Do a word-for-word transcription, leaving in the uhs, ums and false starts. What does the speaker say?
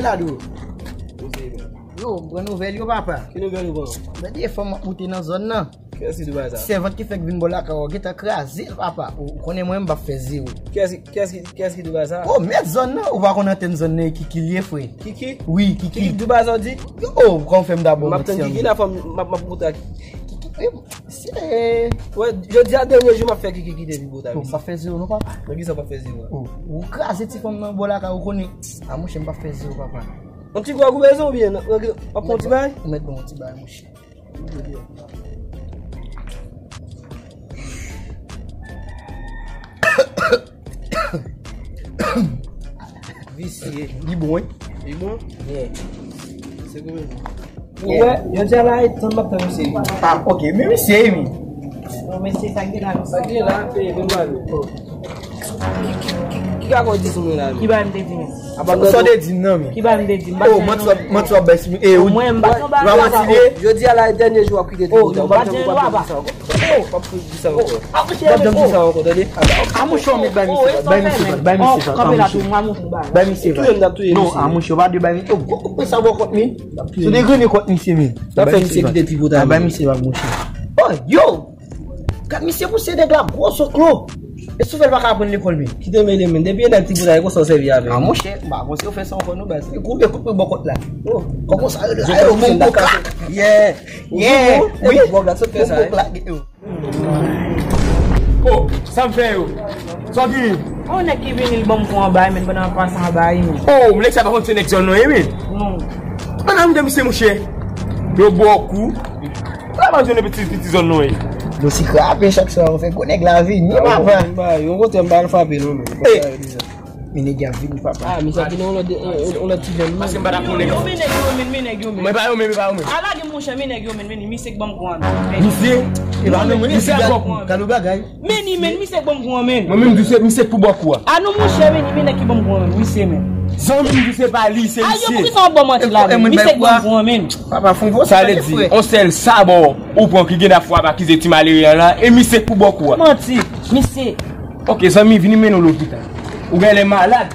Lado. Yo, m pran nouvèl yo, papa. Ki nouvèl ou pran? Gade fanm ap moute nan zòn nan. Kiyès ki di w bagay sa? Sèvant ki fèk vin bò lakay ou gentan kraze l, papa. Ou konnen mwen, m p ap fè zewo. Kiyès ki, kiyès ki, kiyès ki di w bagay sa? Oh, mèt zòn nan, ou pa konn antèn zòn nan, e Kiki l ye, frè. Kiki? Wi, Kiki. Kiki ki di w bagay sa, ou di? Yo, oh, kòman fè m dabò, m ap tann Kiki la, fanm, m ap, m ap moute ak Kiki. Kiki, wi, se... Wè, jodi a dènye jou m ap fè Kiki kite pi bò ta. Oh, m p ap fè zewo non, papa. Nan kisa w p ap fè zewo a? Oh, ou kraze ti fanm nan bò lakay ou, konnen. A, monchè, m p ap fè zewo, papa. Yon ti gwòg ou bezwen oubyen w ap pran yon ti bay? Ou mèt ban yon ti bay, monchè. Visye. Li bon, wi. Li bon? Yeah. Se konbyen? Ou wè, jodi a la, e tann m ap tann misye. Ah, ok, men misye, wi. Non, men se sa k gen la, sa k gen la, se vin ba nou. Ki, ki, ki, ki ka konn di sou mwen la, men? Ki bagay m te di, men? Sa w te di m nan, men? Ki bagay m te di? M pa... Oh, manti w ap, manti w ap bay sou mwen. Eh, ou... Mwen, m pa t yon bagay. Jodi a la, e dènye jou w ap kite ti bouda. Ou pa janm di sa ankò. Oh, w ap janm di sa ankò, tande? A, monchè, m pa janm di sa ankò, tande? A, monchè, w met bay misye, bay misye, bay misye, bay misye. Bay misye, bay. Non, a, monchè, w pa dwe bay misye. Oh, gwo kout pwen sa bò kont li. Sou de grennen kont misye, men. N ap fè misye kite ti bouda. Bay misye, bay, monchè. Oh, yo! Gad misye pouse nèg la gwo soklo. E si w fè l pa ka aprann lekòl, men. Kite mele, men. Depi e nèg ti bouda, e konsa w sèvi avè l. A, monchè, m pa konn si w fè sa ankò non, baz. E kout, e kout mwen bò kont la. Oh, kòman sa rele? Ayo, mon bok la. Yeah. Yeah. Wi. Bòg la, sa w fè sa, wi. Oh, sa m fè yo? Sa w gen? Yon nèg ki vini, li ban m kou anba, men, pandan m ap pase anba, men. Oh, nèg sa pa konn se nèg zòn non, men. Non. Pandan m de misye, monchè. Yo bò kou. La pa jwenn piti, piti zòn non, men. Yo si krape chak swa, ou fè gwo nèg la vini, papa. Yon kote m pa al frape non, men. Men nèg ap vini, papa. Ah, misye ap vini, on lòt, on lòt ti jèn. Paske m pa t ap konnen. Yo, men nèg yo, men, men nèg yo, men. Mwen pa yo, men, men pa yo, men. Ala gen monchè, men nèg yo, men, men, misye k ban m kou an. Misye? E pa nou, men, misye ap ban m kou an. Gad yon bagay. Men, men, misye k ban m kou an, men. Mwen menm, m di w se misye k pou bò kou a. A non, monchè, men, men nèg ki ban m kou an, men, misye, men. Zanmi m di w se pa li, se misye. A yo, poukisa w ap ban m manti la, men? Misye k ban m kou an, men. Papa, fon fò sa vle di, on sèl sabò ou pran ki gen dafwa ap akize ti malere a la, e misye k pou bò kou a. Manti, misye. Ok, zanmi, vini mennen w lopital. Ou genlè malad.